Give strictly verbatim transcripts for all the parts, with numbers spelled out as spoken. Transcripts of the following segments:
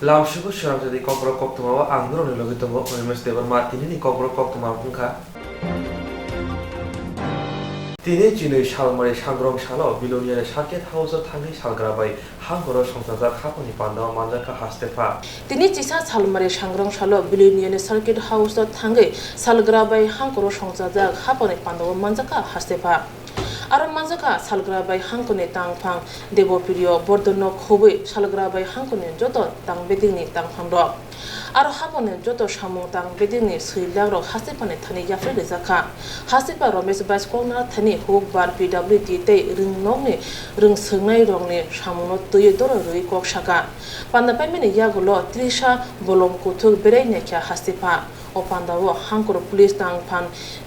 Lamsugo swnamjadi kokborok koktwmao ang norokni logi tongo, Animesh Debbarma. Tinini kokborok koktwma wngkha. Tini chinwi salmari sangrong salo Biloniani Circuit House-o thangwi salgra bai hangkoro songchajak haphangni pandao manjakha hastepha. Tini chisa salmari sangrong salo Biloniani Circuit House-o thangwi salgra bai hangkoro songchajak haphangni pandao manjakha hastepha. Aro manjakha salgra bai hangkoni tangphang Debopriyo Bordonno khobwi salgra bai hangkoni joto tang bedingni tangphangrok. Aro haphangni joto samung tang bedingni swi lakrok hastephani thani yapharwi rijakha. Hastepa Romesh Baiskoknath thani huk bar P W D tei rwngnokni rwngswngnairokni samungno twiwi doro rwwi kok saka. Panda paimani yagulo trisa bolong kuthuk berai naikha hastepha. O pandao hangkor police tangphan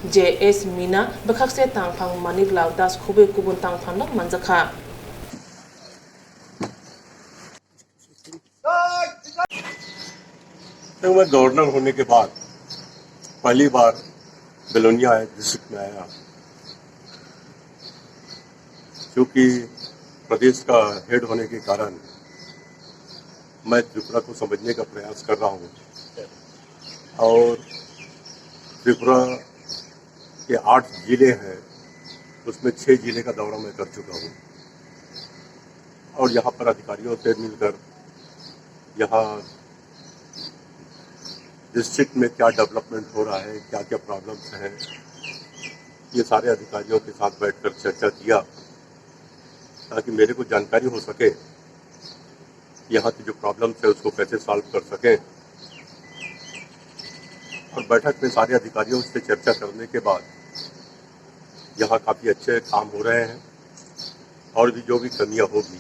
J S Mina, bwkhakse tangphang Manik Lal Das khobwi kubun tangphanrok manjakha. तो मैं गवर्नर होने के बाद पहली बार बिलोनिया डिस्ट्रिक्ट में आया, क्योंकि प्रदेश का हेड होने के कारण मैं त्रिपुरा को समझने का प्रयास कर रहा हूँ। और त्रिपुरा के आठ जिले हैं, उसमें छह जिले का दौरा मैं कर चुका हूँ। और यहाँ पर अधिकारियों से मिलकर यहाँ डिस्ट्रिक्ट में क्या डेवलपमेंट हो रहा है, क्या क्या प्रॉब्लम्स हैं, ये सारे अधिकारियों के साथ बैठकर चर्चा किया, ताकि मेरे को जानकारी हो सके यहाँ की जो प्रॉब्लम्स है उसको कैसे सॉल्व कर सकें। और बैठक में सारे अधिकारियों से चर्चा करने के बाद यहाँ काफ़ी अच्छे काम हो रहे हैं और भी जो भी कमियां होगी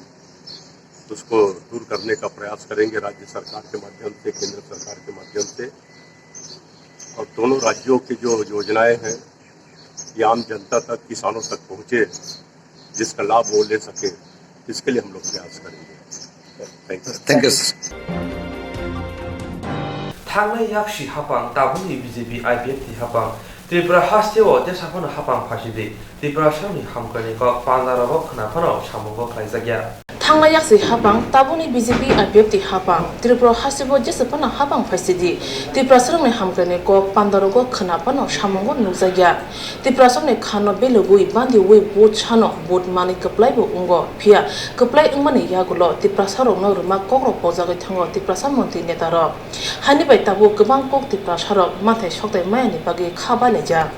उसको दूर करने का प्रयास करेंगे राज्य सरकार के माध्यम से, केंद्र सरकार के माध्यम से। और दोनों राज्यों की जो योजनाएं हैं ये आम जनता तक, किसानों तक पहुँचे, जिसका लाभ वो ले सके, इसके लिए हम लोग प्रयास करेंगे। Thank you. Thank you, sir. Thangnai yaksi hapang tabukni B J P I P F T hapang Tripura hasteo tesaphano hapang phaisidi, Tiprasarokni hamkraini kok pandarogo khwnaphano samungo khlaijakya. Thangnai yaksi hapang tabukni B J P I P F T hapang Tripura hasteo tesaphano hapang phaisidi, Tiprasarokni hamkraini kok pandarogo khwnaphano samungo nukjakya. Tiprasarokni khano belogwi bandiwi vote sano vote manwi kwplaibo wngo, phiya kwplai wngmani yagulo Tiprasarokno rwma kokrok pojagwi thango Tiprasa montri netarok. Haini bai tabuk kwbang kok Tiprasarok mathai sokthai mayani bagwi kha bailaijak.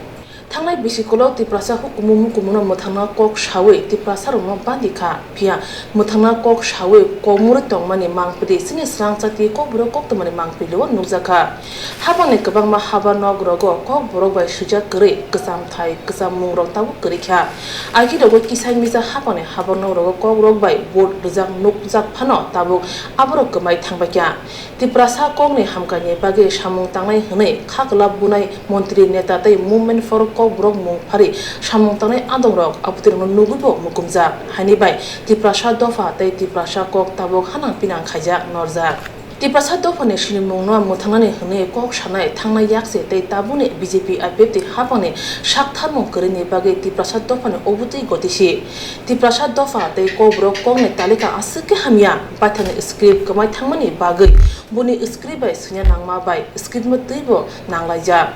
Thangnai bisi kolok Tiprasa hukumu mukumuno mwthangna kok sawi Tiprasarokno bandi kha, phiya mwthangna kok sawi kokmuri tongmani mangpili chini srang chati kokborok koktwmani mangpilio nukjakha. Hapangni kwbangma haba nok rogo kokborok bai swijak kwrwi kwcham thai kwcham mungrok tabuk kwrwi kha. Agi rogo kisai misa hapangni haba nok rogo kokrok bai vote rwjak nukjak phano tabuk aborok kwmai thangbaikha. Tiprasa kokni hamkraini bagwi samung tangnai hwnwi kha kwlap bunai montri neta tei Movement for Kokborok mung phari samung tangnai adongrok abutirokno nugwibo mukumjak. Haini bai Tiprasa dopha tei Tiprasa kok tabuk hanang pinang khaijak norjak. Tiprasa dophani sinimungno mwthangnani hwnwi kok sanai thangnai yakse tei tabukni B J P I P F T hapangni sak tharmung kwrwini bagwi Tiprasa dophani obutwi gotisi. Tiprasa dopha tei kokborok kokni talika aswk khe hamya, baithangni script kwmai thangmani bagwi boni script bai swina nangma bai scriptno twibo nanglaijak.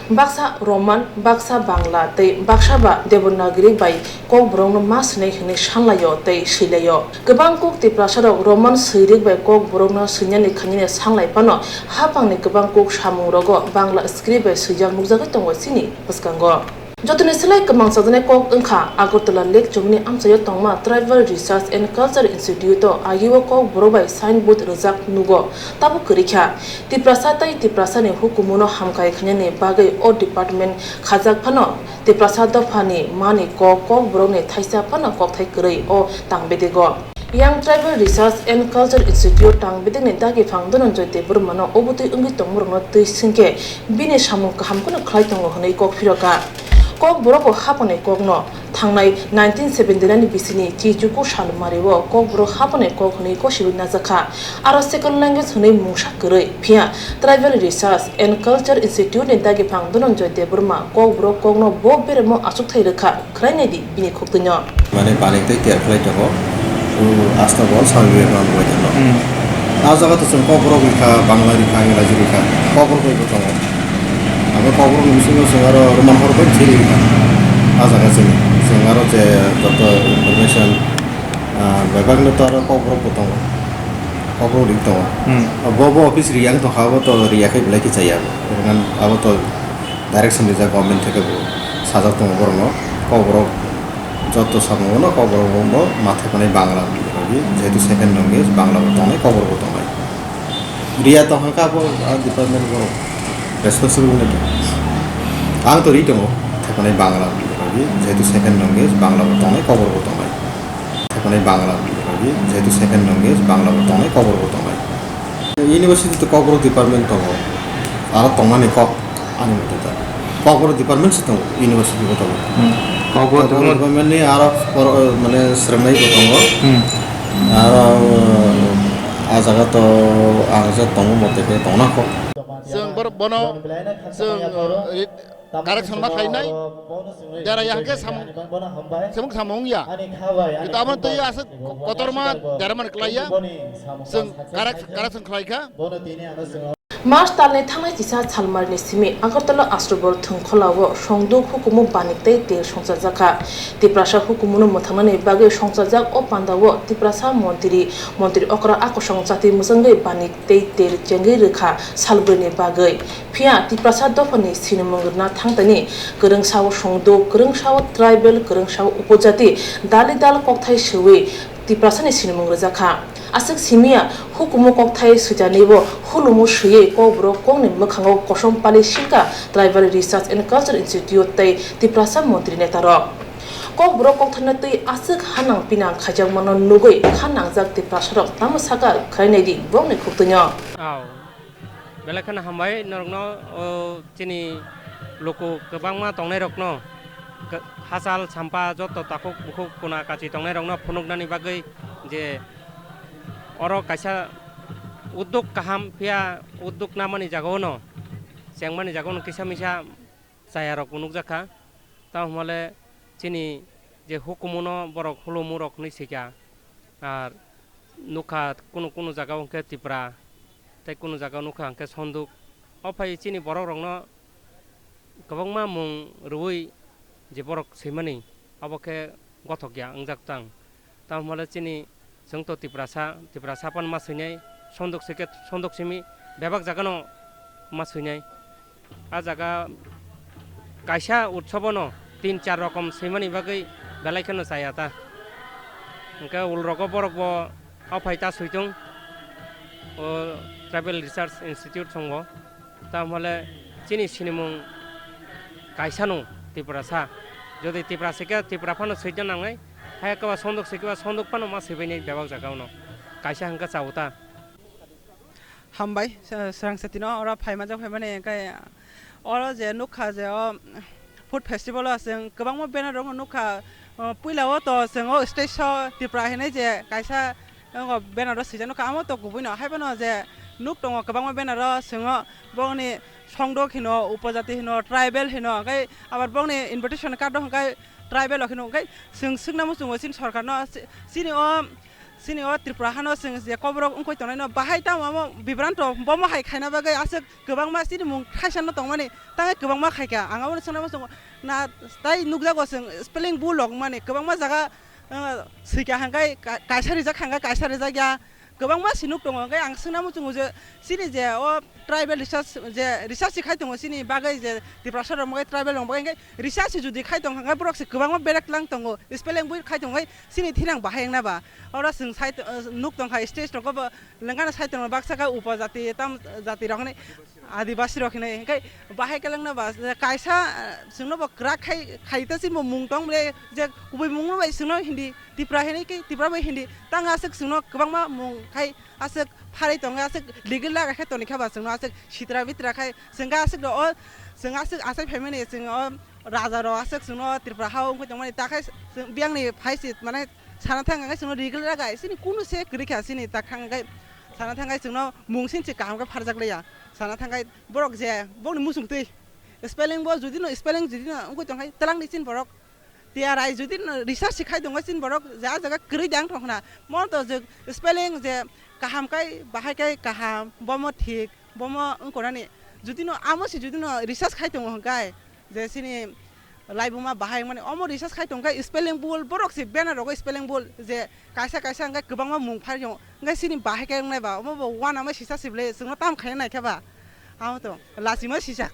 Baksa Roman, baksa Bangla tei baksa ba Devanagari bai kokborokno ma swinai hwnwi sanlaio tei swilaio. Kwbang kok Tiprasarok Roman swirik bai kokborokno swinani khainani sanlai phano hapangni kwbang kok samungrogo Bangla script bai swijak nukjagwi tongo chini bwskango. Jotoni slai kwmang chajaknai kok wngkha Agartala Lake chomoni amchaio tongma Tribal Research and Culture Institute-o agio kokborok bai signboard rwjak nugo, tabuk kwrwi kha. Tiprasa tei Tiprasani hukumuno hamkai khainani bagwi o department khajak phano Tiprasa dophani mani kok kokborokni thaisa phano kokthai kwrwi o tangbedego. Young Tribal Research and Culture Institute tangbedegni dagiphang Dhananjoy Debbarmano obutwi wngwi tongmorokno twi swngkhe bini samung kaham kheno khlai tongo hwnwi kok phirokha. Kokborok o hapangni kokno thangnai nineteen seventy nine bisini chichuku salmario kokborok hapangni kok hwnwi gosiwi najakha. Aro second language hwnwi mungsa kwrwi, phiya Tribal Research and Culture Institute ni dagiphang Dhananjoy Debbarma kokborok kokno bo beremo achukthai rwkha. Khwlai naidi bini khuktuino. Mane panik tei ter khlai tongo. O asta bol sal wi ma boi tongo. Hmm. A jaga to chwng Kokborok rikha, Bangla rikha, Ingraji rikha, Kokborok bai bo tongo. Abo Kokborok ni bisingo chwng aro Roman horok bai thwi rikha. A jaga chwng, chwng aro je joto information, ah, bebak no to aro Kokborok bo tongo. Kokborok ri tongo. Hmm. Bo, bo office riyang tongkha, abo to riyakhai belai khe chaya. Abo to direction rijak government theke bo sajak tongo borokno. Kokborok joto samungo no Kokborok bo ma thepani Bangla rogwi, jehetu second language Bangla bo tongnai, Kokborok bo tongnai. Riya tongkha khe abo, ah, department borok responsible wngwi tong. Ang to ri tongo, thepani Bangla rogwi, jehetu second language Bangla bo tongnai, Kokborok bo tongnai. Thepani Bangla rogwi, jehetu second language Bangla bo tongnai, Kokborok bo tongnai. University to Kokborok department tongo, aro tongmani kok ani mote ta. Kokborok department se tongo, university bo tongo. Hmm. Kokborok Kokborok department. Department ni aro poro-, mane swrwngnai bo tongo. Hmm. Aro, ah, jaga to ang je tongo mote khe tongna kok. Chwng bor-, bono chwng, eh, correction ma khainai, dera ya hwnkhe samung, samung samung wngya. Kintu abo twi aswk kotorma dera man klaiya, chwng correct-, correction khlaikha. March talni thangnai kisa salmarni simi Agartala Asrubor Thwngkhwlao songduk hukumu banik tei tel songchajakha. Tiprasa hukumuno mwthangnani bagwi songchajak o pandao Tiprasa montri, montri okra akosong chati mwchangwi banik tei tel chengwi rwkha salbrwini bagwi. Phiya Tiprasa dophani sinimung rwna thangtani kwrwngsao songduk, kwrwngsao tribal, kwrwngsao upojati dali dal kokthai swiwi Tiprasani sinimung rwjakha. Aswk simiya hukumu kokthai switanwibo hulumu swiwi Kokborok kokni mwkhango kosom pali silka Tribal Research and Culture Institute tei Tiprasa montri netarok. Kokborok kokthaino twi aswk hanang pinang khaijakmano nugwi kha nangjak Tiprasarok tamo saka khwlainai di bongni khuktwino. Belai kheno hambai norokno, o, chini luku kwbangma tongnairokno, k-, hachal, sampa, joto takhuk bukhuk, kuna kachi tongnairokno phunuknani bagwi je oro kaisa udduk kaham, phiya udduk namani jagao no, chengmani jagao no kisa misa chayarok bo nukjakha. Tamo hwnmale chini je hukumuno borok hulumu rok hwnwi swikha. Ar nukha kunu kunu jaga o hwnkhe Tipra, tei kunu jaga o nukha hwnkhe Sonduk. O phai chini borok rokno kwbangma mung rwui je borok swimani, abo khe gothok ya wngjak tang. Tamo hwnmale chini Chwng to Tiprasa, Tiprasa phano ma swinai, Sondok se khe Sondok simi bebak jaga no ma swinai. A jaga kaisa utsobo no tin char rokom swimani bagwi belai kheno chaya ta. Hwnkhe ulrogo borok bo o phai ta switung, o Tribal Research Institute songbo. Tamole chini sinimung kaisa no Tiprasa. Jodi Tiprasa khe Tipra phano swida nangnai. Hai khe ba Sondok se khe ba Sondok phano ma swibainai bebak jaga o no. Kaisa hwnkhe chao ta. Hambai, sa-, swrang satino oro phaima jak phaimani hwnkhe oro je nukha je o food festival o chwng kwbangma banner rok nukha. O puila o to chwng o stage o Tipra hinwi je kaisa Wngo banner o swijak nukha, amo to kubui no, haiphano je nuk tongo kwbangma banner o, chwng o bongni songdok hino, upojati hino, tribal hino, hwnkhe abar bongni invitation card o hwnkhe tribal o hino, hwnkhe chwng swkna muchungo chini sorkar no, chini o, chini o Tripura hano chwng je Kokborok wngkoi tongnai no bahai tamo amo bibranto bomo hai khaina bagwi aswk kwbangma chini mung thaisa no tongmani, tangwi kwbangma khaikha, ang abono swkna muchungo na, tai nukjago chwng spelling bul rok mani kwbangma jaga. Ah, swikha hwnkhe ka-, kaisa rijak hwnkhe kaisa rijak ya. Kwbangma sinuk tongo, hwnkhe ang swngna muchungo je chini je o tribal research je research se khai tongo chini bagwi je Tiprasa rok bagwi tribal rok bagwi, hwnkhe research se jodi khai tong hwnkhe borok se kwbangma berek lang tongo, spelling bui khai tongo, chini thinang bahai wngna ba. Oro chwng sai, ah, nuk tongkha stage rok bo lengkana sai tongo baksa khe upojati tam jati rok hinwi. Adibasi rok hinwi hwnkhe bahai kelengno ba kaisa, ah, chwngno bo kwrak khai, khai ta chini bo mung tong ble je kubui mungno bai chwngno hindi Tipra hinwi khe Tipra bai hindi tang aswk chwngno kwbangma mung khai aswk pharwi tongo aswk legal laga khe toni kha ba chwngno aswk sitra bitra khai chwng khe aswk o chwng aswk achai phaimani chwng o raja rok aswk chwngno Tripura ha o wngwi tongmani ta khai chwng biyangni phai se mane sana thang khe chwngno legal laga chini kunu se kwrwi kha chini ta khang khe sana thang khe chwngno mung sin se kaham khe pharjak liya sana thang khe. Borok je bokni muchung twi spelling bo jodi no spelling jodi no wngwi tong hai twlang ni chin borok T R I jodi no research se khai tongo chini borok je ah jaga kwrwi de ang tong khna. Mo to je spelling je kaham kai bahai kai kaham, bomo thik, bomo wng konani. Jodi no amo se jodi no research khai tongo hwn kai je chini laibuma bahai wngmani omo research khai tong khe spelling bul borok se banner rogo spelling bul je kaisa kaisa hwn khe kwbangma mung phai tongo. Hwn khe chini bahai kai wngnai ba omo bo uanama sisa se ble chwngno tam khaina nai khe ba. Amo to lachima sisa.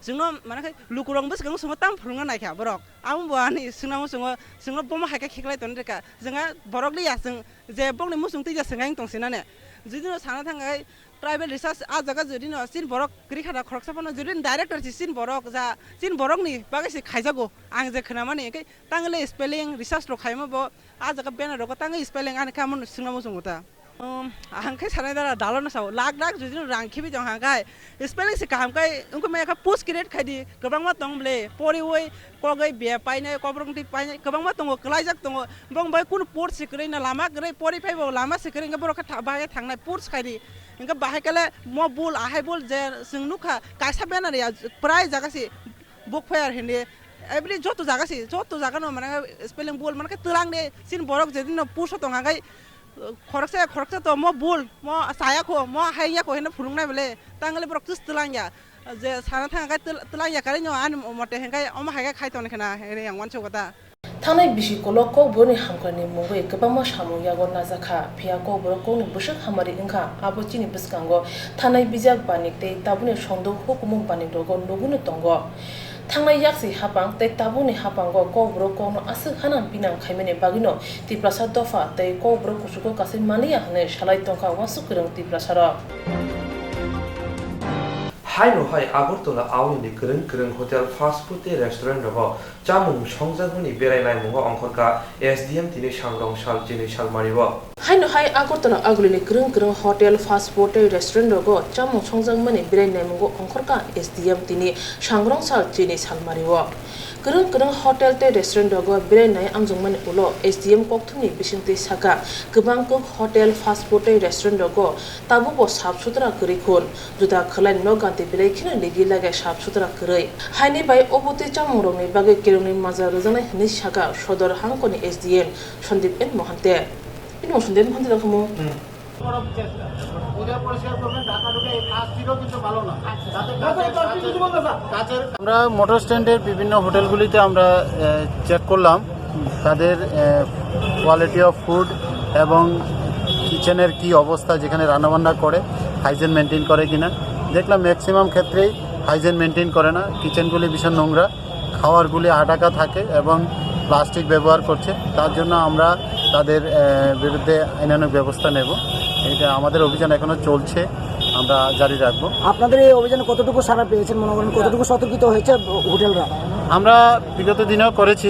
Chwngno mana khe lukurok bwskango chwngno tam phwrwngna nai kha borok. Amo bo ani swnamo chwngo, chwngno bomo hai khe khiklai toni rwkha. Chwngha borok liya chwng je bokni muchung twi ja chwngha wng tong sinane. Jodi no sana thang khe tribal research ah jaga jodi no chini borok kwrwi kha da khoroksa phano jodi no director si chini borok ja chini borok ni bagwi se khaijago. Ang je khwnamani hwnkhe tangwi le spelling research rok khaima bo ah jaga banner rogo tangwi spelling ani khe amo swngnamo chwngo ta. Um, ang khe sanai dara dalo no sao, lakh lakh jodi no rang khibi tong hang khai, spelling se kaham khai, wngkha maya kha post create khai di, kwbangma tong ble, poriwi, kogwi, be painai, kobrong twi painai, kwbangma tongo, kwlaijak tongo, bong bai kunu post se kwrwi na lama kwrwi, pori phai bo lama se kwrwi, wngkha borok kha tha-, bahai khe thangnai post khai di, wngkha bahai khe le mo bul, ahai bul, je chwng nukha, kaisa banner ya, prai jaga se, book fair hindi, every joto jaga se, joto jaga no mana spelling bul, mana khe twlang de, sin borok jedin no post o tong hang khai, khoroksa, khoroksa to mo bul, mo saya kho, mo hai ya kho hino phulung nai bole, tang le borok tus twlang ya. Je sana thang kai twlang ya kare no ani mote hengkai omo hai kai khai ton khena hene yang wancho kota. Thangnai bisi kolok kokborokni hamkrai ni mungwi kwbangma samung yago najakha, phiya kokborok kokni bwswk hamari wngkha, abo chini bwskango thangnai bijak banik tei tabukni songdok hukumu banik rogo nugwino tongo. Thangnai yaksi hapang tei tabukni hapango kokborok kokno aswk hanang pinang khaimani bagwino Tiprasa dopha tei kokborok kuchugo kasui manliya hwnwi salai tongkha uansuk kwrwng Tiprasarok. Haino hai Agartala aulini kwrwng kwrwng hotel, fast food tei restaurant rogo chamung songjakmani berai naimungo ongkhorkha S D M tini sangrong sal chini salmario. Haino hai Agartala aulini kwrwng kwrwng hotel, fast food tei restaurant rogo chamung songjakmani berai naimungo ongkhorkha S D M tini sangrong sal chini salmario. Kwrwng kwrwng hotel tei restaurant rogo berai nai amjokmani ulo S D M kokthumni bisingtwi sakha, kwbang kuk hotel, fast food tei restaurant rogo tabukbo sap sutra kwrwi khun. Juda khwlai nok ganti belai kheno ligi lagai sap sutra kwrwi. Haini bai obo tei chamungrokni bagwi kerongni maja rwjaknai hwnwi sakha Sodor Hangkoni S D M Sandeep N Mohante. Bini mung Sandeep Mohante rok khamu. আমরা মোটর স্ট্যান্ডের বিভিন্ন হোটেলগুলিতে আমরা চেক করলাম তাদের quality of food এবং কিচেনের কি অবস্থা, যেখানে রান্নাবান্না করে হাইজিন মেনটেন করে কিনা। দেখলাম ম্যাক্সিমাম ক্ষেত্রেই হাইজিন মেনটেন করে না, কিচেনগুলি ভীষণ নোংরা, খাওয়ারগুলি আটাকা থাকে এবং প্লাস্টিক ব্যবহার করছে। তার জন্য আমরা তাদের বিরুদ্ধে আইনানুগ ব্যবস্থা নেব। এটা আমাদের অভিযান এখনও চলছে, আমরা জারি রাখবো। আপনাদের এই অভিযানে কতটুকু সাড়া পেয়েছেন মনে করেন, কতটুকু সতর্কিত হয়েছে হোটেলরা? আমরা বিগত দিনেও করেছি।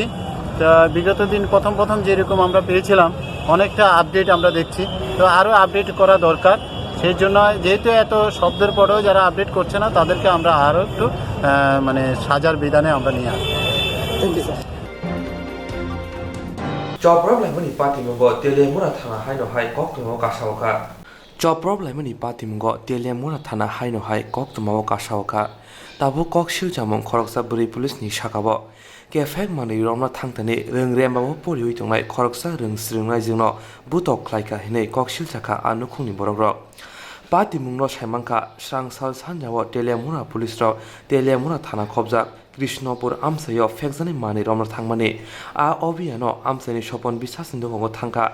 তা বিগত দিন প্রথম প্রথম যেরকম আমরা পেয়েছিলাম, অনেকটা আপডেট আমরা দেখছি। তো আরও আপডেট করা দরকার। সেই জন্য যেহেতু এত শব্দের পরেও যারা আপডেট করছে না, তাদেরকে আমরা আরও একটু আহ, মানে সাজার বিধানে আমরা নিয়ে আসবো। Thank you, sir. Choprok laimani patimungo Teliamura thana haino hai koktwmao kasaokha. Choprok laimani patimungo Teliamura thana haino hai koktwmao kasaokha. Tabuk kok silchamung khoroksa bwrwi police ni sakao. Kephek manwi romna thangtani rwng rembao poriwi tongnai khoroksa rwng swrwngnaijwngno butok khlaikha hinwi kok silchakha a nukhungni borokrok. Patimungno saimankha, srang sal sanjao Teliamura police rok Teliamura thana khobjak Krishnopur amchaio phekjaknai manwi romna thangmani. A obiyano amchaini Sopon Bisasni nukhungo thangkha.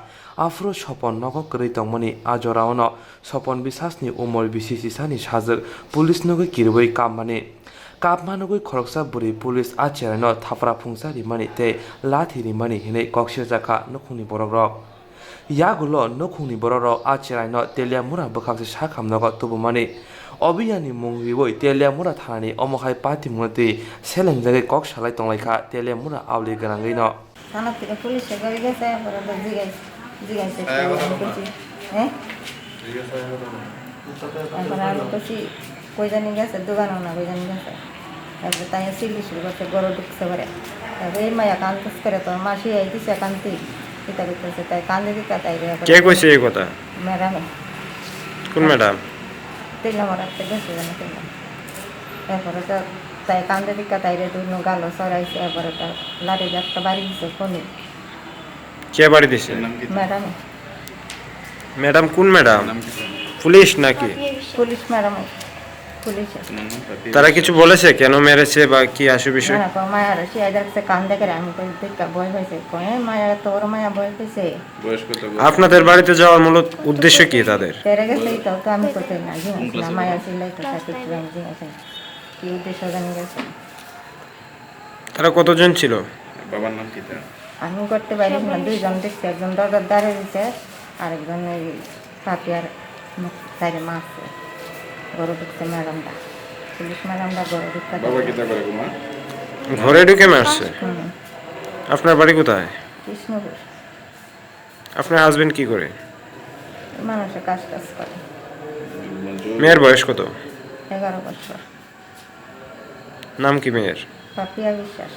Aphuru Sopon nogo kwrwi tongmani a joraono Sopon Bisasni umor bisi sisani sajwk police nogwi kiribwi kapmani. Kapma nugwi khoroksa bwrwi police a cheraino thapra phungsa rimani tei lathi rimani hinwi kok siljakha nukhungni borokrok. Yagulo nukhungni borokrok a cheraino Teliamura bwkhakse sakhamnogo tubumani. Obiyani mung riwi Teliamura thanani omo hai patimungno twi selengjagwi kok salai tonglaikha Teliamura auli gwnangwino. Thana tini police se gari gasa, pore to jigai, jigai se koi jani kochi, eh? Jigai sa gari. Pore aro kochi koi jani gasa, dogan ona koi jani gasa. Aro tanya sili sili kochi goro duk se pore. Aro ei maya kan tus kore to masi ai tisa kan ti. Kita kita se tai kan di kita tai re. Ke koise ei kotha? Madam. Kun madam? Tin number atte gasa jani tin number. Pore to Tai kande dikka taire dunu galo soraise, ebare ta lari jatta bari hise koni. কে বাড়ি দিছে? Madam, madam, কোন madam? Police নাকি? Police madam, police. তারা কিছু বলেছে কেন মেরেছে বা কি আসু বিষয়? Na, na, ko maya aro si aidar se kande kere ami ko dikka boi hoise ko, eh, maya tor maya boi hoise. আপনাদের বাড়িতে যাওয়ার মূল উদ্দেশ্য কি তাদের? Tere gese to, to ami ko te na jing na maya si lai ko ta ki jing jing ase. Ki uddesho jani gese. তারা কতজন ছিল? বাবার নাম কি তার? Ami gotte baire na duijon dekchi, ekjon dorjar dare roise, arekjon oi papiar muk-, saire masse. Goro dukse madam da. Police madam da goro dukse. বাবা কিতা করে গো মা? ঘরে ঢুকে মারছে? Hmm. আপনার বাড়ি কোথায়? Krishnapur. আপনার হাজবেন্ড কি করে? Manusor kaj taj kore. মেয়ের বয়স কত? Egaro bochor. নাম কি মেয়ের? Papiya Biswas.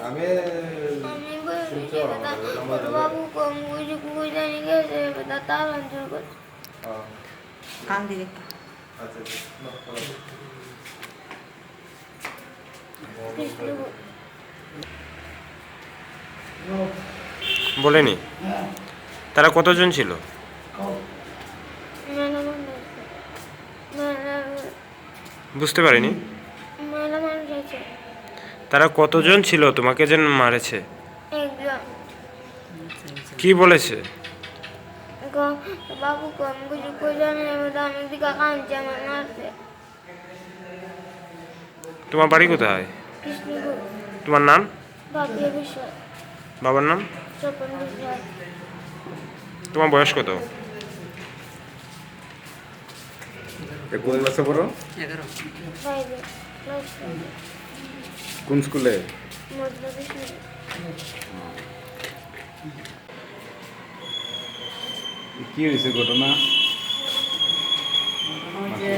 আমি আমি বলছি যে, "বাবু কম বুঝে, বুঝে জানি গেছে, বেটা তার অঞ্চল করছে।" কান দিয়ে। আচ্ছা, আচ্ছা। বলেনি। তারা কতজন ছিল? বুঝতে পারিনি। তারা কতজন ছিল তোমাকে যেন মারেছে? একজন। কি বলেছে? বাবু কম বুঝে, কই জানে, আমি তো, আমি দিকে কান জামা মারছে। তোমার বাড়ি কোথায়? কৃষ্ণপুর। তোমার নাম? বাপিয়া বিশ্বাস। বাবার নাম? স্বপন বিশ্বাস। তোমার বয়স কত? এ কোন ক্লাসে পড়ো? এগারো। ফাইভে, ক্লাস ফাইভে। কোন স্কুলে? মজলা কৃষ্ণপুর। কি হয়েছে ঘটনা? ঘটনা হচ্ছে,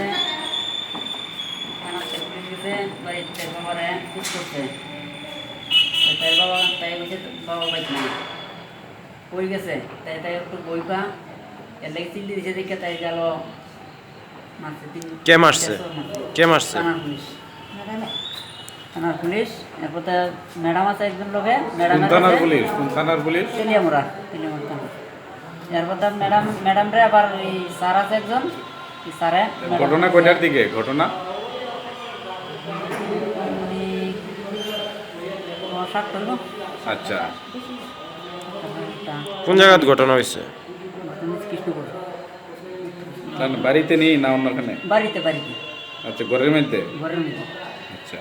থানা থেকে পুলিশ গেছে, বাড়িতে বাবারে খুঁজ করছে। তো তাই বাবা, তাই বলছে, "বাবা বাইক না।" কই গেছে? তাই, তাই একটু বই পা, এর লাগি চিল্লি দিছে দেখে তাই গেল। মারছে তিন, কে মারছে? চারশো মারছে। কে মারছে? থানার পুলিশ। থানার পুলিশ, এরপর তো ম্যাডাম আছে একজন লোকে, ম্যাডাম কোন থানার পুলিশ? কোন থানার পুলিশ? তেলিয়ামুড়া, তেলিয়ামুড়া থানা। এরপর তো ম্যাডাম, ম্যাডাম রে আবার ওই স্যার আছে একজন, এই স্যারে ম্যাডাম ঘটনা কয়টার দিকে? ঘটনা? ওই সাতটা হলো। আচ্ছা। তারপরে একটা কোন জায়গাত ঘটনা হয়েছে? ঘটনা হচ্ছে কৃষ্ণপুর। তাহলে বাড়িতে নেই না অন্যখানে? বাড়িতে, বাড়িতে। আচ্ছা, ঘরের মধ্যে? ঘরের মধ্যে। আচ্ছা।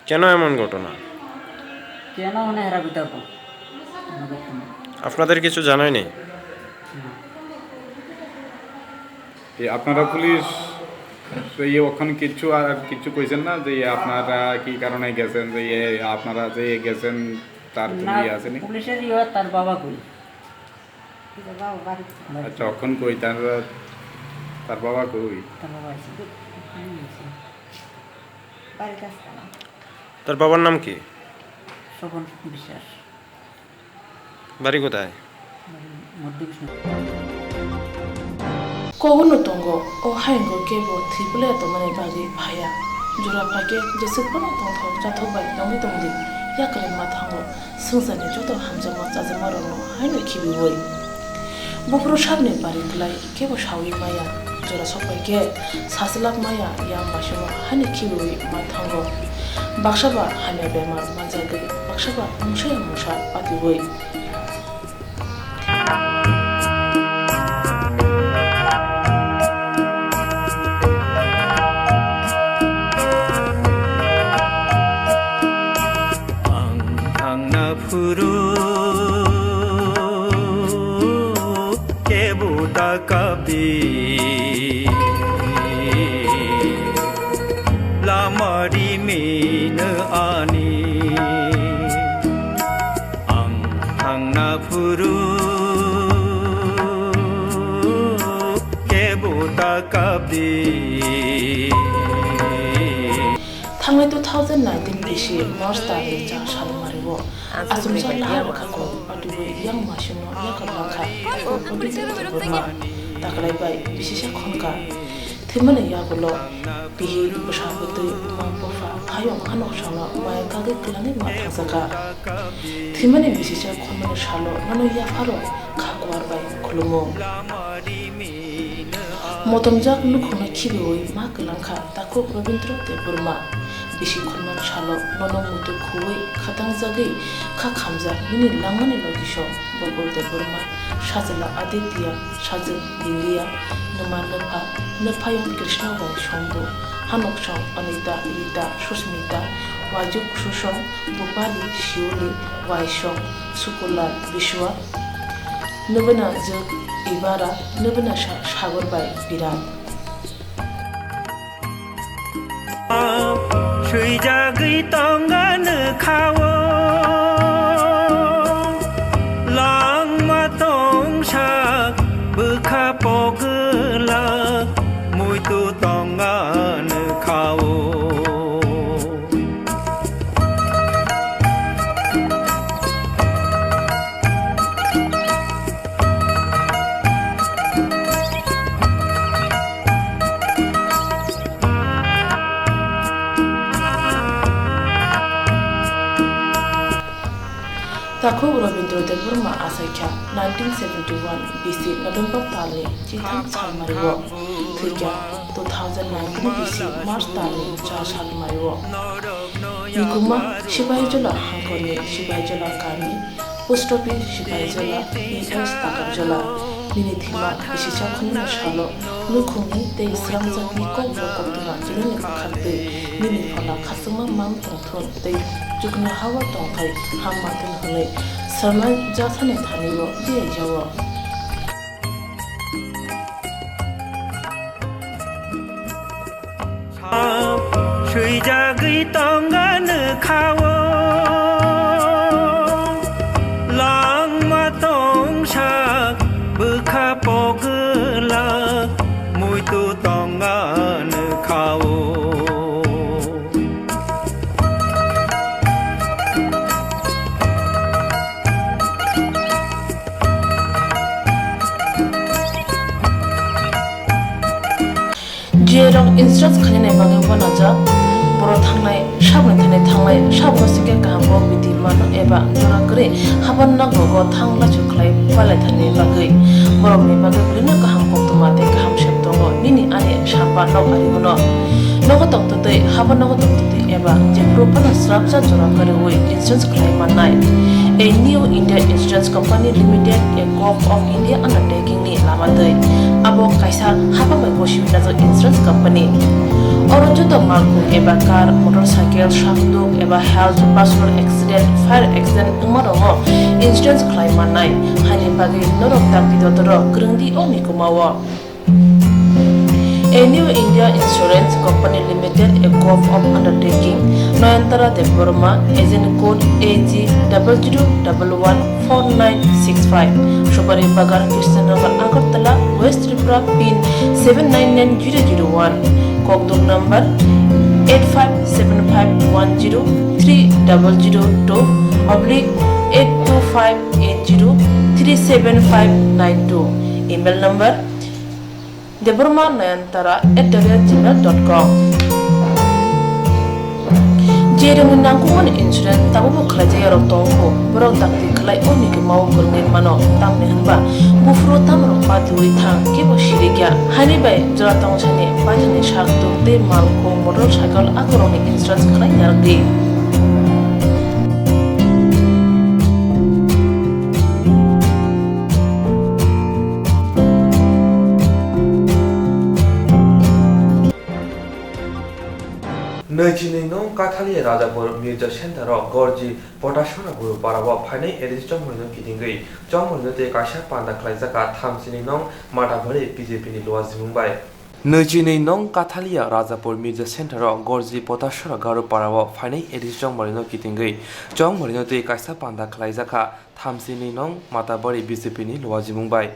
কেন এমন ঘটনা? কেন মানে হেরা বিতর্ক? আপনাদের কিছু জানায়নি? না। এই আপনারা পুলিশ, তো ইয়ে ওখানে কিছু আর কিছু কইছেন না যে ইয়ে আপনারা কি কারণে গেছেন, যে ইয়ে আপনারা যে ইয়ে গেছেন, তার কোনো না, ইয়ে আছেনি? পুলিশের ইয়ে তার বাবা কই? আচ্ছা, অখন কই তার, তার বাবা কই? তার বাবা আছে। তার বাবার নাম কি? স্বপন বিশ্বাস। বাড়ি কোথায়? বাড়ি মধ্য Krishna. Kogono tongo, o hayungo kebo thwi belai tongmani bagwi phaiya. Jora phaikhe jeswk phano tongthok chathok bai tongwi tongdi, yakarwi ma thango. Swngcharni joto hamjakma chajakmarokno haino khibiui. Buphuru sakni bari klai kebo saui maya, jora sokbai khe sachwlak maya yang baisano haino khibiui ma thango. Baksa ba hamya bemar manjagwi, baksa ba mungsa ya mungsa patiui. Ang thangna phuru kebo ta kapdi, lama rimino ani. Ang thangna phuru kebo ta kapdi. Thangnai two thousand nineteen bisi March tarni cha salmari o achomsa lahai rwkha kok patwi yang masingno yakar langkha. Takhwlai bai bisisa khonka. Thwimani yagulo bihik, bwsa, bwtwi, buma, bupha, phayung, ha noksano maya kagwi kwlangwi ma thangjakha. Thwimani bisisa khonmani salo nono yapharo kha kuar bai khulumo. Motomjak nukhungno khibiwi ma kwlangkha takhuk Rabindra Debbarma. Bisi khunmani salo nono muitu khuwi khatangjagwi kha khamjak nini langmani logisong Bokol Debbarma, sajla Aditya, sajwk Liliya, nwma nwpha, nwphayung Krishna bai Shambhu, hanoksong Anita, Rita, Susmita, waijuk Susong, Bupali, Shioli, waisong Sukulal, Biswa, nwbwnajwk Ibara, nwbwnasa Sagor bai Birat. Swijagwi tonga nukha-o, langma tongsak bwkha pogwlak, muitu tonga nukha-o. Takhuk Rabindra Debbarma achaikha nineteen seventy-one bisi November talni chitham salmario, thwikha two thousand nineteen bisi March talni cha salmario. Mikuma Sipahijola hangkhorni Sipahijola kami, post office Sipahijola, P S Takarjola. Nini thima bisi chakhwngno salo nukhungni tei srangjakni kokborok koktwma chwraini kwkhaktwi nini phola khachangma mang tongthun tei chuknohao tongthai hamma thun hwnwi swrwngna jathani thani-o biyai jao. Swijagwi tonga nukha-o, langma tongsak bwkha pogwlak, muitu tonga nukha-o. Jerok insurance khainani bagwi uanajak, borok thangnai saboni thani thangnai sabno sikhe kaham kok biti mano eba jora kwrwi haban nogo thang lachu khlai palaithani bagwi borokni bagwi belino kaham koktwma tei kaham sep tongo. Nini ani samba nok ari uno nogo tongtwtwi haban nogo tongtwtwi eba jephuru phano srapsa jora kwrwi insurance khlai mannai. A New India Insurance Company Limited, a Govt of India undertaking ni lama twi. Abo kaisa hapang bai gosi wngjak insurance company. Oro joto malkhung eba car, motorcycle, sakduk eba health, personal accident, fire accident wngma rokno insurance khlai mannai. Haini bagwi norok dakti dotoro kwrwng di o mikuma o. A New India Insurance Company Limited, a Govt of undertaking, Nayantara Debbarma, agent code A G double zero double one four nine six five, Supari Bagan, Krishnanagar, Agartala, West Tripura, pin seven nine nine zero zero one, kokduk number eight five seven five one zero three double zero two oblique eight two five eight zero three seven five nine two, email number debbarma nayantara at the rate gmail dot com. Jerokni nangkukmani insurance tabukbo khlaijak yarok tongkho, borok dakti khlai o mikima o kwrwngwi mano, tamni hwnba buphuru tamrok patiwi thang kebo sirikya. Haini bai jora tongsani paithani sak tuk tei malkhung motorcycle akorokni insurance khlai narwkdi. Nwi chini nong Kathalia Rajapur Mirza Center o Gorji Potasora Guru Para o phainai A D C chongmani no kitingwi chongmani no tei kaisa panda khlaijak kha tham chini nong Matabari B J P ni luwa jimung bai. Nwi chini nong Kathalia Rajapur Mirza Center o Gorji Potasora Guru Para o phainai A D C chongmani no kitingwi chongmani no tei kaisa panda khlaijak kha. Thamsini nong Matabari B J P ni luajimung bai.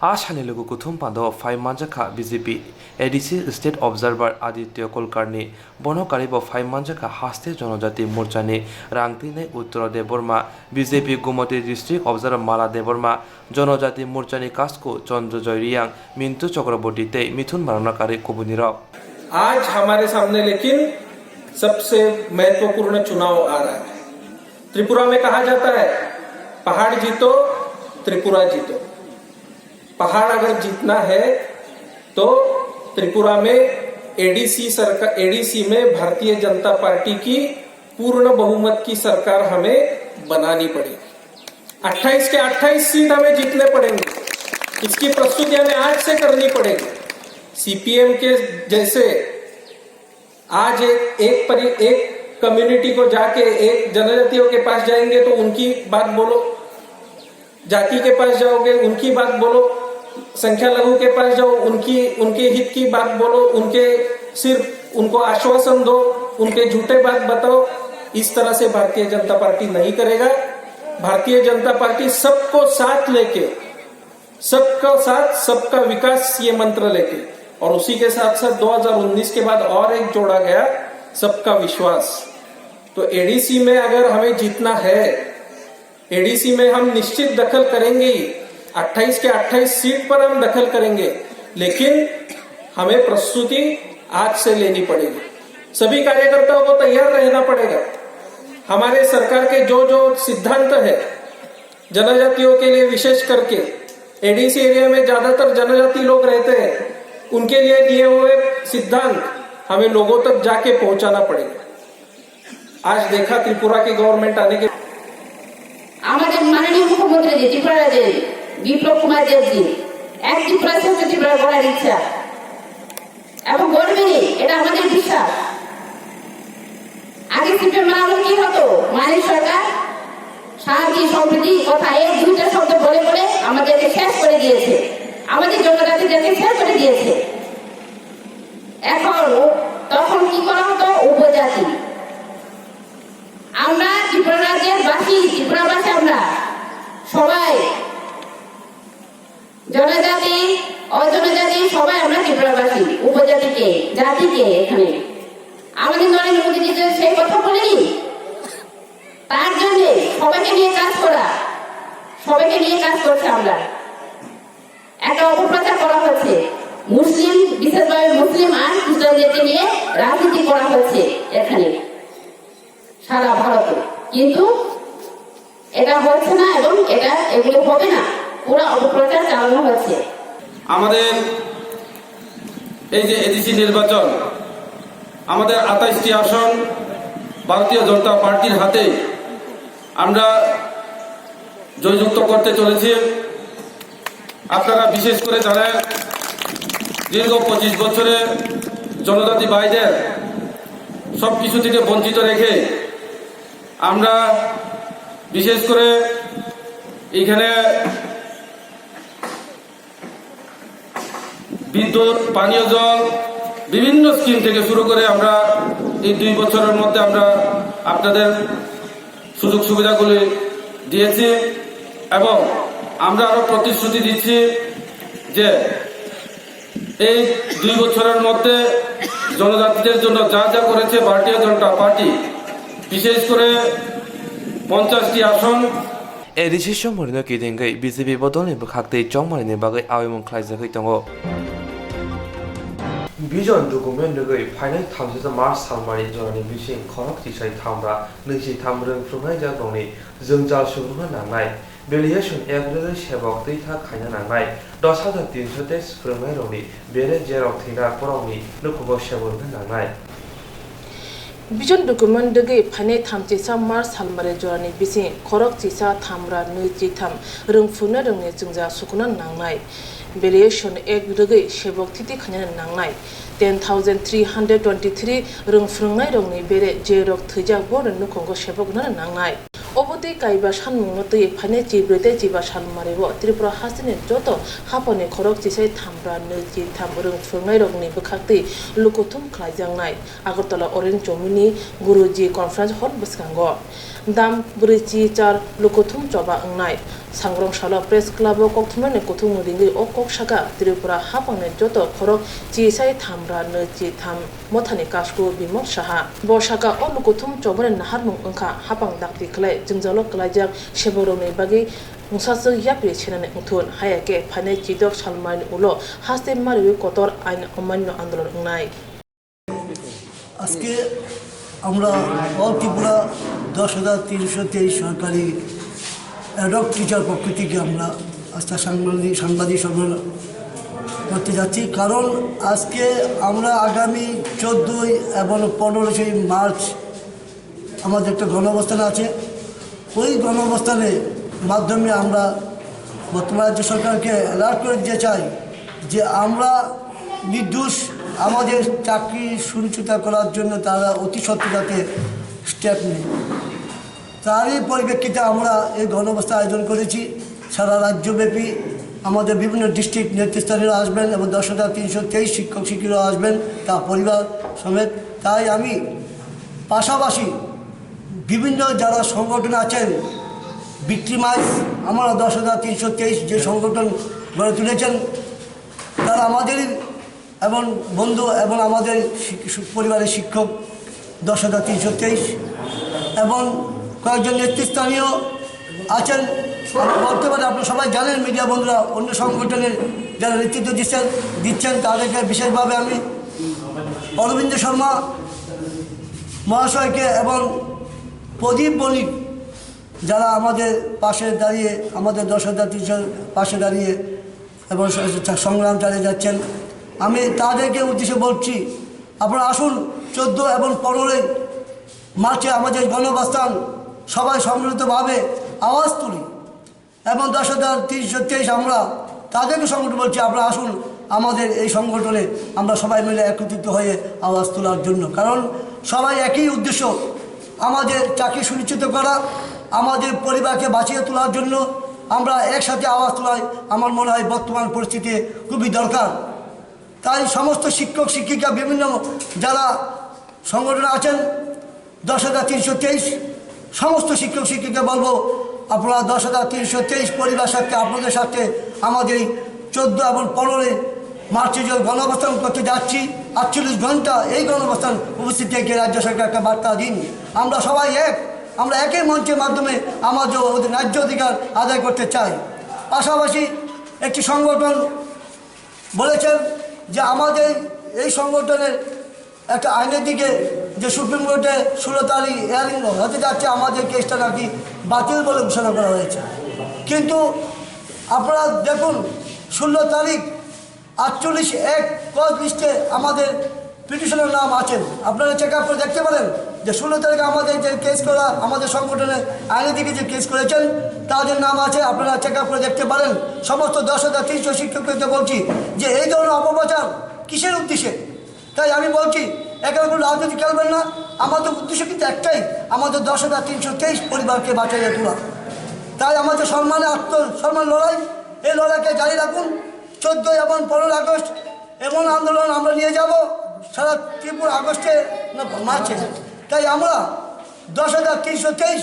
A sani lugu kuthum pando phai manjakha B J P A D C State Observer Aditya Kolkarni. Bono karibo phai manjakha haste Jonojati Morchani rang twinai Uttara Debbarma, B J P Gumoti District Observer Mala Debbarma, Jonojati Morchani Kasku Chandra Joy Reang, Mintu Chakraborty tei Mithun Barana kari kubunirok. आज हमारे सामने लेकिन सबसे महत्वपूर्ण चुनाव आ रहा है। त्रिपुरा में कहा जाता है, पहाड़ जीतो, त्रिपुरा जीतो। पहाड़ अगर जीतना है तो त्रिपुरा में एडीसी सरकार, एडीसी में भारतीय जनता पार्टी की पूर्ण बहुमत की सरकार हमें बनानी पड़ेगी। अट्ठाईस के अट्ठाईस सीट हमें जीतने पड़ेंगे। इसकी प्रस्तुतियां हमें आज से करनी पड़ेगी। सीपीएम के जैसे आज एक, एक परि-, एक कम्युनिटी को जाके, एक जनजातियों के पास जाएंगे तो उनकी बात बोलो, जाति के पास जाओगे, उनकी बात बोलो, संख्या लघु के पास जाओ, उनकी, उनके हित की बात बोलो, उनके सिर्फ उनको आश्वासन दो, उनके झूठे बात बताओ। इस तरह से भारतीय जनता पार्टी नहीं करेगा। भारतीय जनता पार्टी सबको साथ लेके, सबका साथ, सबका विकास ये मंत्र लेके, और उसी के साथ साथ दो हज़ार उन्नीस के बाद और एक जोड़ा गया, सबका विश्वास। तो एडीसी में अगर हमें जीतना है, एडीसी में हम निश्चित दखल करेंगे ही, अट्ठाईस के अट्ठाईस सीट पर हम दखल करेंगे, लेकिन हमें प्रस्तुति आज से लेनी पड़ेगी। सभी कार्यकर्ताओं को तैयार रहना पड़ेगा। हमारे सरकार के जो जो सिद्धांत है, जनजातियों के लिए विशेष करके, एडीसी एरिया में ज्यादातर जनजाति लोग रहते हैं, उनके लिए दिए हुए सिद्धांत हमें लोगों तक जाके पहुंचाना पड़ेगा। आज देखा त्रिपुरा की गवर्नमेंट आने के আমাদের মাননীয় মুখ্যমন্ত্রী জি, ত্রিপুরা রাজ্যের বিপ্লব কুমার দেব জি, এক ত্রিপুরা শ্রেষ্ঠ ত্রিপুরা গড়ার ইচ্ছা এবং গড়বেনই, এটা আমাদের বিশ্বাস। আগে সিপিএম আমলে কি হতো? মানিক সরকার শান্তি, সম্প্রীতি কথা এই দুইটা শব্দ বলে বলে আমাদেরকে শেষ করে দিয়েছে, আমাদের জনজাতিদেরকে শেষ করে দিয়েছে। এখন ও-, তখন কি করা হতো? উপজাতি। আমরা ত্রিপুরা রাজ্যের বাসী, ত্রিপুরাবাসী আমরা সবাই, জনজাতি, অজনজাতি, সবাই আমরা ত্রিপুরাবাসী। উপজাতি কে? জাতি কে এখানে? আমাদের নরেন্দ্র মোদীজি যে সেই কথা বলেনি, তার জন্য সবাইকে নিয়ে কাজ করা, সবাইকে নিয়ে কাজ করছে আমরা। একটা অপপ্রচার করা হচ্ছে, মুসলিম, বিশেষভাবে মুসলিম আর খ্রিস্টানদেরকে নিয়ে রাজনীতি করা হচ্ছে এখানে সারা ভারতে, কিন্তু এটা হচ্ছে না এবং এটা, এগুলো হবে না, পুরো অপপ্রচার চালানো হচ্ছে। আমাদের এই যে এডিসি নির্বাচন, আমাদের আঠাশটি আসন ভারতীয় জনতা পার্টির হাতে আমরা জয়যুক্ত করতে চলেছি। আপনারা বিশেষ করে জানেন, দীর্ঘ পঁচিশ বছরে জনজাতি ভাইদের সব কিছু থেকে বঞ্চিত রেখে আমরা বিশেষ করে এখানে বিদ্যুৎ, পানীয় জল, বিভিন্ন স্কিম থেকে শুরু করে আমরা এই দুই বছরের মধ্যে আমরা আপনাদের সুযোগ সুবিধাগুলি দিয়েছি এবং আমরা আরও প্রতিশ্রুতি দিচ্ছি যে এই দুই বছরের মধ্যে জনজাতিদের জন্য যা যা করেছে ভারতীয় জনতা পার্টি, বিশেষ করে পঞ্চাশটি আসন। A D C somorino kidingwi B J P bodolni bwkhaktwi chongmanini bagwi aoimung khlaijagwi tongo. Vision document rwgwi phainai thamsisa March salmani jorani bising khorok chisai thamra nwichi tham rwng phwrwngnaijak rokni jwngjal sukrwngna nangnai. Valuation Act rwgwi sebok twi thak khaina nangnai dos hajar tinso tei swrwngnairokni bere jerok thwinak borokni nukhungo sebok wngna nangnai. Vision document rwgwi phainai thamchisa March salmari jorani bising khorok chisa thamra nwi chitham rwng phungnai rwngni jwngjal sukuna nangnai. Valuation Act rwgwi sebok thiti khaina nangnai. Ten thousand three hundred twenty-three rwng phwrwngnairokni bere jerok thwijak borokni nukhungo sebok wngna nangnai. Obo twi kaiba sanmungno twiwi phainai chibrwi tei chiba salmario Tripura hasteni joto haphangni khorok chisai thamra nwi chitham rwng phwrwngnairokni bwkhaktwi lukuthum khlaijaknai Agartala Orange Chowmini Guruji Conference Hall bwskango. Dam bwrwi chi char lukuthum choba wngnai. Sangrong salo Press Club o kokthumnaini kuthumung ringwi o kok saka Tripura hapangni joto khorok chi sai tham ra nwi chi tham mothani kasku Bimal Saha. Bo saka o lukuthum chobani naharmung wngkha hapang dakti khlai jwngjalo kwlaijak seborokni bagwi mungsaswk yapri senani wngthun, haya khe phainai chidok salmaini ulo haste mariwi kotor ain omanno andolon wngnai. আজকে আমরা অল ত্রিপুরা দশ হাজার তিনশো তেইশ সরকারি ad hoc teacher পক্ষ থেকে আমরা আজকে সাংবাদিক সাংবাদিক সম্মেলন করতে যাচ্ছি। কারণ আজকে আমরা আগামী চোদ্দোই এবং পনেরোই মার্চ আমাদের একটা গণঅবস্থান আছে। ওই গণঅবস্থানের মাধ্যমে আমরা বর্তমান রাজ্য সরকারকে অ্যালার্ট করে দিতে চাই যে আমরা নির্দোষ, আমাদের চাকরি সুনিশ্চিত করার জন্য তারা অতি সত্বর যাতে স্টেপ নেয়। তারই পরিপ্রেক্ষিতে আমরা এই গণঅবস্থান আয়োজন করেছি। সারা রাজ্যব্যাপী আমাদের বিভিন্ন ডিস্ট্রিক্ট নেতৃস্থানীয়রা আসবেন এবং দশ হাজার তিনশো তেইশ শিক্ষক শিক্ষিকারা আসবেন, তার পরিবার সমেত। তাই আমি পাশাপাশি বিভিন্ন যারা সংগঠন আছেন, ভিক্টিমাইজ, আমরা দশ হাজার তিনশো তেইশ যে সংগঠন গড়ে তুলেছেন, তারা আমাদেরই এবং বন্ধু এবং আমাদের শিক- পরিবারের শিক্ষক দশ হাজার তিনশো তেইশ এবং কয়েকজন নেতৃস্থানীয় আছেন। বলতে পারেন, আপনারা সবাই জানেন, মিডিয়া বন্ধুরা, অন্য সংগঠনের যারা নেতৃত্ব দিচ্ছেন দিচ্ছেন তাদেরকে বিশেষভাবে আমি অরবিন্দ শর্মা মহাশয়কে এবং প্রদীপ বণিক, যারা আমাদের পাশে দাঁড়িয়ে, আমাদের দশ হাজার তিনশো পাশে দাঁড়িয়ে এবং স- স- সংগ্রাম চালিয়ে যাচ্ছেন। আমি তাদেরকে উদ্দেশ্যে বলছি, আপনারা আসুন, চোদ্দ এবং পনেরোই মার্চে আমাদের গণঅবস্থান সবাই সম্মিলিতভাবে আওয়াজ তুলি এবং দশ হাজার তিনশো তেইশ আমরা তাদেরকে সংগঠন বলছি, আপনারা আসুন, আমাদের এই সংগঠনে আমরা সবাই মিলে একত্রিত হয়ে আওয়াজ তোলার জন্য। কারণ সবাই একই উদ্দেশ্য, আমাদের চাকরি সুনিশ্চিত করা, আমাদের পরিবারকে বাঁচিয়ে তোলার জন্য আমরা একসাথে আওয়াজ তোলাই আমার মনে হয় বর্তমান পরিস্থিতি খুবই দরকার। তাই সমস্ত শিক্ষক শিক্ষিকা, বিভিন্ন যারা সংগঠন আছেন, দশ হাজার তিনশো তেইশ সমস্ত শিক্ষক শিক্ষিকা বলবো, আপনারা দশ হাজার তিনশো তেইশ পরিবার সাথে, আপনাদের সাথে আমাদের এই চোদ্দ এবং পনেরোই মার্চে যে গণঅবস্থান করতে যাচ্ছি, আটচল্লিশ ঘন্টা এই গণঅবস্থান উপস্থিত থেকে রাজ্য সরকার একটা বার্তা দিন। আমরা সবাই এক, আমরা একই মঞ্চের মাধ্যমে আমাদের অধি- ন্যায্য অধিকার আদায় করতে চাই। পাশাপাশি একটি সংগঠন বলেছেন যে আমাদের এই সংগঠনের একটা আইনের দিকে যে সুপ্রিম কোর্টে ষোলো তারিখ হিয়ারিং হতে যাচ্ছে, আমাদের কেসটা নাকি বাতিল বলে ঘোষণা করা হয়েছে। কিন্তু আপনারা দেখুন, ষোলো তারিখ আটচল্লিশ এক কজ লিস্টে আমাদের পিটিশনের নাম আছেন, আপনারা চেক আপ করে দেখতে পারেন যে ষোলো তারিখে আমাদের যে কেস করা, আমাদের সংগঠনের আইনের দিকে যে কেস করেছেন, তাদের নাম আছে, আপনারা চেক আপ করে দেখতে পারেন। সমস্ত দশ হাজার তিনশো শিক্ষককে বলছি যে এই ধরনের অপপ্রচার কিসের উদ্দেশ্যে? তাই আমি বলছি, এখানে কোনো রাজনীতি খেলবেন না। আমাদের উদ্দেশ্য কিন্তু একটাই, আমাদের দশ হাজার তিনশো তেইশ পরিবারকে বাঁচাইয়া তোলা। তাই আমাদের সম্মানে আত্মসম্মান লড়াই, এই লড়াইকে জারি রাখুন। চোদ্দোই এবং পনেরোই আগস্ট এমন আন্দোলন আমরা নিয়ে যাব সারা ত্রিপুরা, আগস্টে না মার্চে। তাই আমরা দশ হাজার তিনশো তেইশ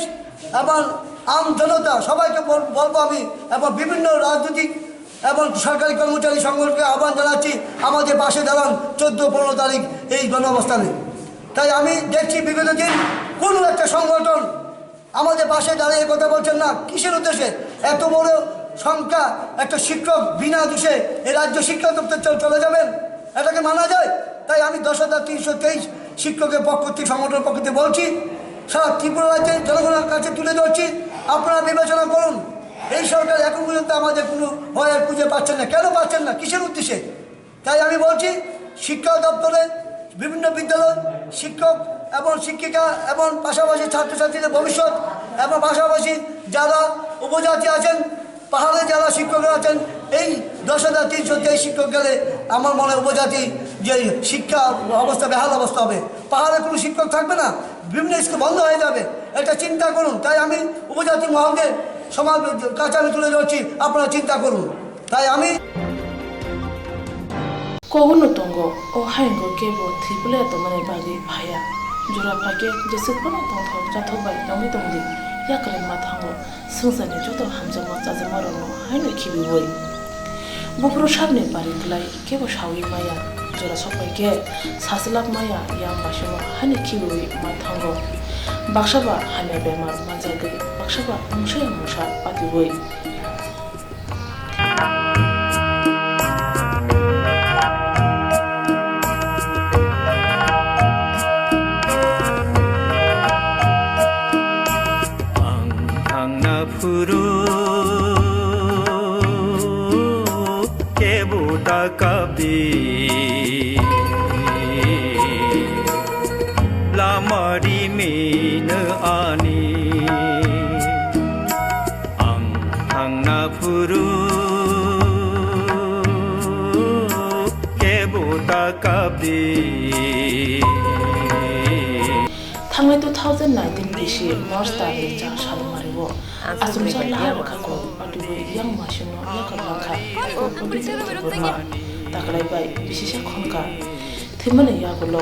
এবং আম জনতা সবাইকে বল- বলবো আমি, এবং বিভিন্ন রাজনৈতিক এবং সরকারি কর্মচারী সংগঠনকে আহ্বান জানাচ্ছি, আমাদের পাশে দাঁড়ান চোদ্দ পনেরো তারিখ এই গণঅবস্থানে। তাই আমি দেখছি বিগত দিন কোনো একটা সংগঠন আমাদের পাশে দাঁড়িয়ে কথা বলছেন না। কিসের উদ্দেশ্যে এত বড় সংখ্যা একটা শিক্ষক বিনা দোষে এই রাজ্য শিক্ষা দপ্তর চল- চলে যাবেন? এটাকে মানা যায়? তাই আমি দশ হাজার তিনশো তেইশ শিক্ষকের পক্ষ থেকে, সংগঠনের পক্ষ থেকে বলছি, সারা ত্রিপুরা রাজ্যের জনগণের কাছে তুলে ধরছি, আপনারা বিবেচনা করুন। এই সরকার এখন পর্যন্ত আমাদের কোনো হয়ার খুঁজে পাচ্ছেন না। কেন পাচ্ছেন না? কিসের উদ্দেশ্যে? তাই আমি বলছি, শিক্ষা দপ্তরে বিভিন্ন বিদ্যালয় শিক্ষক এবং শিক্ষিকা এবং পাশাপাশি ছাত্রছাত্রীদের ভবিষ্যৎ এবং পাশাপাশি যারা উপজাতি আছেন, পাহাড়ে যারা শিক্ষকরা আছেন, এই দশ হাজার তিনশো তেইশ শিক্ষক গেলে আমার মনে হয় উপজাতি যে শিক্ষা অবস্থা বেহাল অবস্থা হবে, পাহাড়ে কোনো শিক্ষক থাকবে না, বিভিন্ন স্কুল বন্ধ হয়ে যাবে। এটা চিন্তা করুন। তাই আমি উপজাতি মহলকে সমাজ কাছে আমি তুলে ধরছি, আপনারা চিন্তা করুন। তাই আমি Kogono tongo, o hayungo kebo thwipulya tongmani bagwi phaiya. Jora phaikhe jeswk phano tongthok chathok bai tongwi tongdi, yakarwi ma thango swngcharni joto hamjakma chajakmarokno haino khibiui. Buphuru sakni bari klai kebo saui maya, jora sokphaikhe sachwlak maya yang basino haino khibiui ma thango. Baksa ba hamya bemar manjagwi, baksa ba mungsa mungsa patiui. Ang thangna phuru kebo ta kapdi, lama rimino ani. Ang thangna phuru kebo ta kapdi. Thangnai two thousand nineteen bisi March tarni cha salmari o achomsa lahai rwkha kok patwi yang masino yakar langkha kok patwi Debbarma taklai bai bisisa khonka. Thwimani yagulo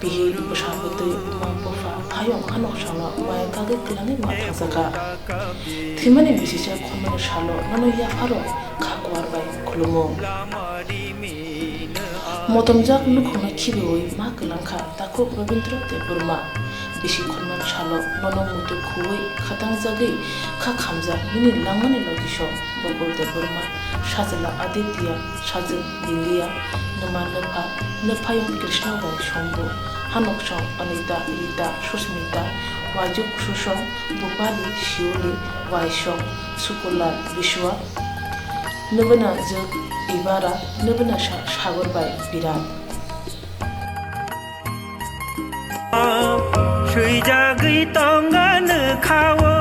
bihik, bwsa, bwtwi, buma, bupha, phayung, ha noksano maya kagwi kwlangwi ma thangjakha. Thwimani bisisa khormani salo nono yapharo kha kuar bai khulumo. Motomjak nukhungno khibiui ma kwlangkha takhuk Rabindra Debbarma. Bisi khormani salo nono muitu khuui khatangjagwi kha khamjak nini langmani logisong Gokul Debbarma, sajla Aditya, sajwk Liliya, nwma nwpha, nwphayung Krishna bai Shambhu, hanoksong Anita, Rita, Susmita, waijuk Susong, Bupali, Shiuli, waisong Sukulal, Bishwa, nwbwnajwk Ibara, nwbwnasa Sagor bai Birat. Swijagwi tonga nokha o,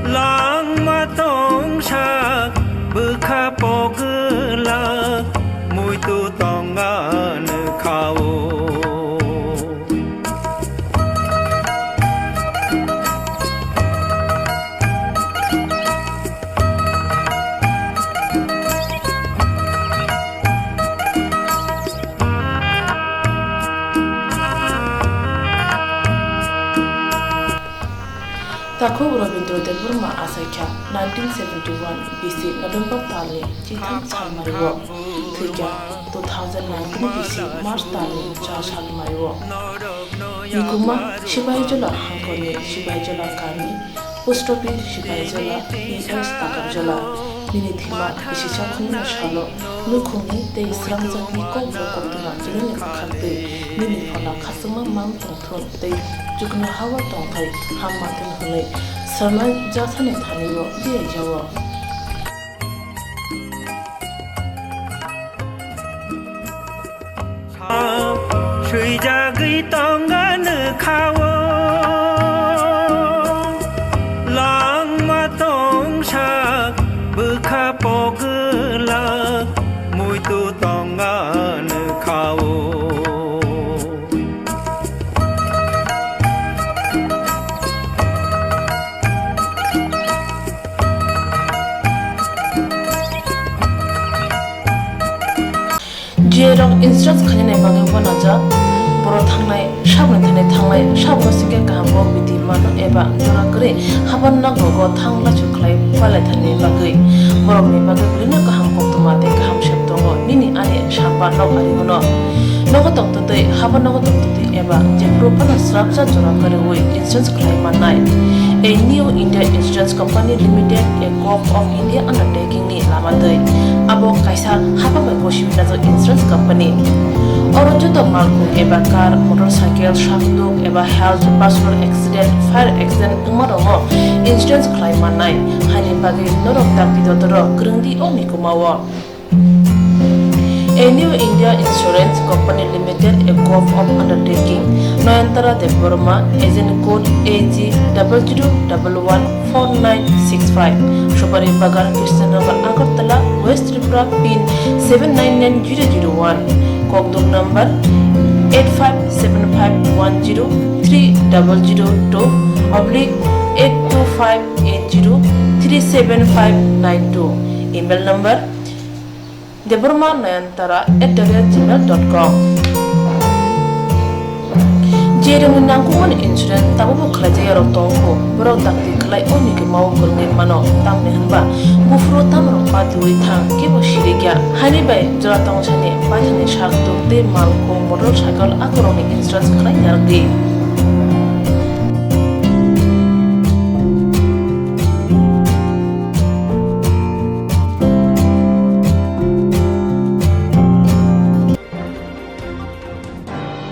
langma tongsa bwkha pogwlak, muitu tonga nokha o. Takhuk Rabindra Debbarma achaikha nineteen seventy one bisi November talni chitham salmario, thwikha two thousand nineteen bisi March talni cha salmario. Nikuma Sipahijola hangkhorni Sipahijola kami, Post office Sipahijola, P S Takarjola. Nini thima bisisa khumni salo nukhungni tei srangjakni kokborok koktwma chwraini bwkhaktwi nini phola khachangma mang tongthun tei chuknoha-o tongthai hamma thun hwnwi swrwngna jathani thani-o diyaijao. Swijagwi tonga nokha-o, langma tongsa bwkha pogwlak, muitu tonga nokha-o. Jiyarok insurance khainani bagwi uanajak, borok thangnai saboni thani thanglai, saboni singkhe kaham kok bidi mano eba jora kwrwi haban nogo thang lachu khlai palaithani bagwi. Borokni bagwi belino kaham koktwma tei kaham sep tongo, nini ani sapa nok ari hwno. Nogo tongtwtwi, haban nogo tongtwtwi eba jephuru phano srapsa jora kwrwi insurance khlai mannai. A New India Insurance Company Limited, a Govt of India undertaking ni lama twi. Abo kaisa hapha bai gosiwi najak insurance company. Oro joto malkhung eba car, motorcycle, sakduk eba health, personal accident, fire accident wngma rokno insurance khlai mannai. Haini bagwi norok dakti dotoro kwrwngdi o nikuma o. A New India Insurance Company Limited, a Govt of Undertaking, Nayantara Debbarma, agent code A G double zero double one four nine six five, Supari Bagan, Krishnanagar, Agartala, West Tripura, pin seven nine nine zero zero one, kokdok number eight five seven five one zero three double zero two oblique eight two five eight zero three seven five nine two, email number debbarma nayantara at the rate gmail dot com. Cherwngni nangkukmani insurance tabukbo khwlaijakya rok tongkhu, borok dakti khwlai o nigwimao kwrwngwi mano, tamni hwnba buphuru tamrok patwi thang kebo sirikya. Haini bai jora tongsani baithangni sak tuk tei mal kung motorcycle akorokni insurance khwlai narwkdi.